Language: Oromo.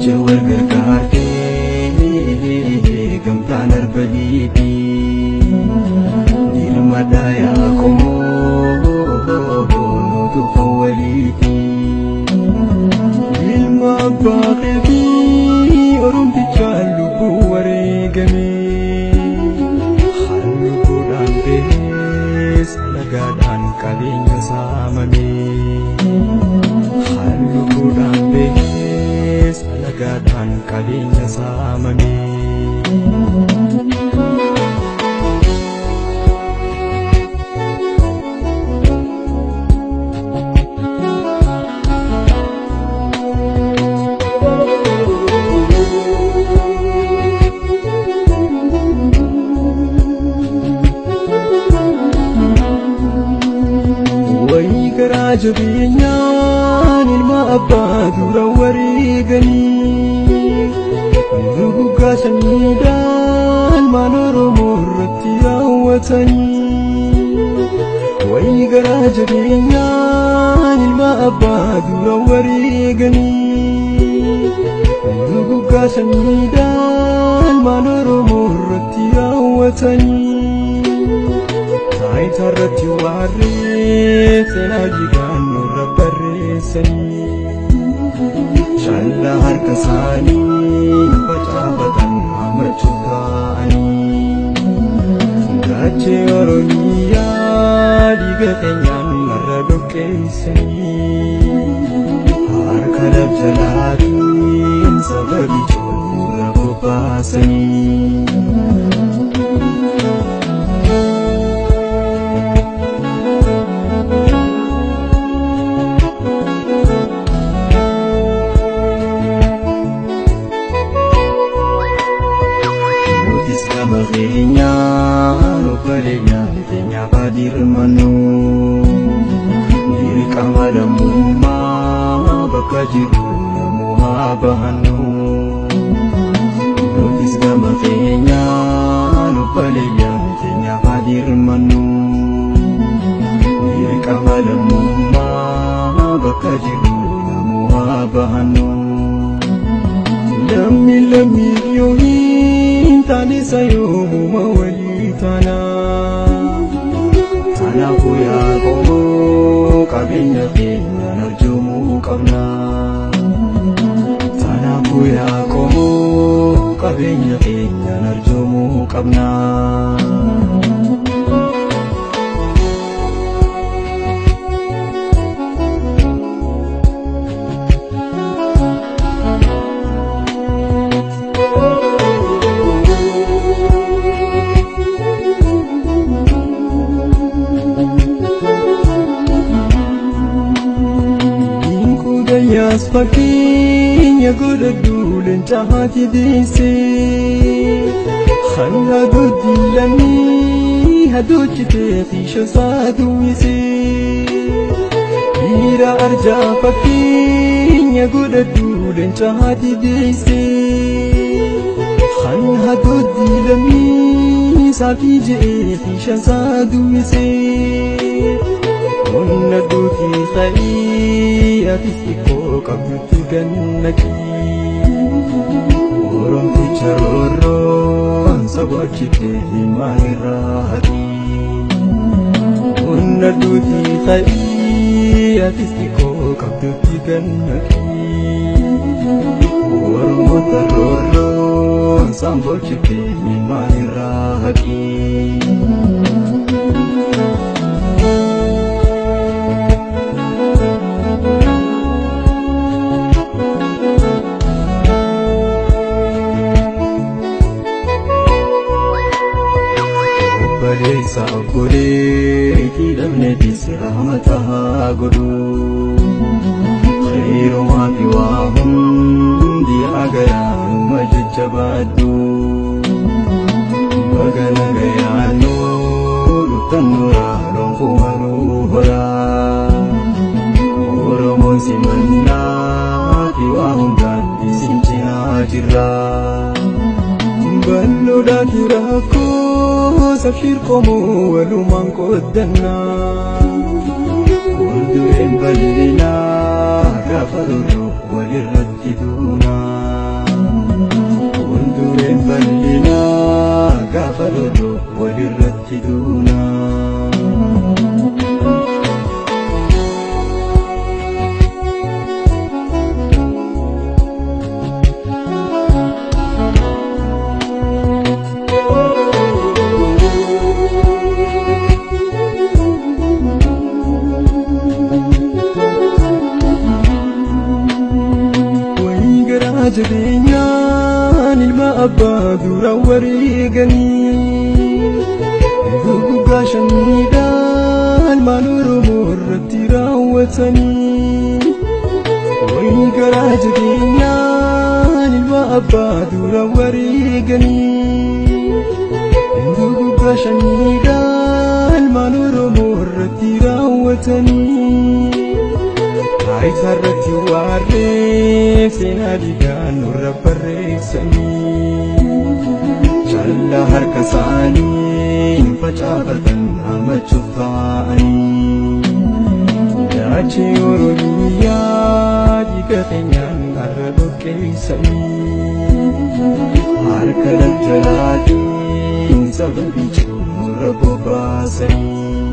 Leenca wal gargaartee gamtaan arba dhiitii. Dirmadhaa yaa qomoo nutu waliiti. Ilma abbaa keetii oromtichaan lubbuu wareegame. Halluudhaan bees alagaadhaan qabeenya saamame. Halluudhaan bees alagaadhaan qabeenya saamame. Wayii garaa jabeenyaan ilma abbaa dura wareeganii Duguggaa sanyiidhaan maal Oromoo irratti raawwatanii. Wayii garaa jabeenyaan ilma abbaa dura wareeganii Duguggaa sanyiidhaan maal Oromoo irratti raawwatanii. Taayitaa irratti waarree seenaa jigaan nurra barreessanii. Shalla harka isaanii facaafatan hammachuu ta'anii. Dachee Oromiyaa dhiiga keenyaan narra dhoqqeessanii. Harka laf-jalaatiin saba bichuu nurra bobbaasanii. Nutis gama keenyaan obboleeyyan keenyaaf haa dirmannu. Dirqama lammummaa bakka jirru namuu haa bahannu. Nutis gama keenyaan obboleeyyan keenyaaf haa dirmannu. Dirqama lammummaa bakka jirru namuu haa bahannu. Lammi lammi yoo hin taane sayoomuma walii taana. Kanaafuu yaa qomoo qabeenya keenyaan arjoomuu qabna. Kanaafuu yaa qomoo qabeenya keenyaan arjoomuu qabna. Dinkuu fakkeenya godhadhu leenca haati deessee. Hanga doddii lammii hadochitee xiisha isaa duwwisee. Dhiira arjaa fakkeenya godhadhu leenca haati deessee. Hanga doddii lammii saafii je'ee xiisha isaa duwwisee. Qonna duutii ta'ii atis xiqqoo qabdutti gannaqii. Oromticha roorroon sabochitee himaan irraa haqii. Qonna duutii ta'ii atis xiqqoo qabdutti gannaqii. Oromoota roorroon sabochitee himaan irraa haqii. Obboleessa obboleettii dhabneetis rahmata haa godhu. Khayrumaa fi waa hundi haa galaanuma jajjabaadhu. Baga nagayaan dhuftan nuraa loon horaa. Oromoon simannaa fi waa hundaan isin cinaa jirra. Bal'oodhaati rakkoo sabshir qomoo walumaan qoodannaa. Fuuldureen bal'inaa gaafa lollu walirratti duunaa. garaa jabeenyaan ilma abbaa dura wareeganii, Duguuggaa shanyiidhaan ilmaan Oromoo irratti raawwatanii. Wayi garaa jabeenyaan ilma abbaa dura wareeganii, Duguuggaa shanyiidhaan ilmaan Oromoo irratti raawwatanii. Taayitaa irratti waarree seenaa dhiigaan nurra barreessanii. Jalla harka isaanii hin facaafatan hammachuuf ta'anii. Dachee Oromiyaa dhiiga keenyaan har'a dhoqqeessanii. Harka daldalaatiin saba bicuu nurra bobbaasanii.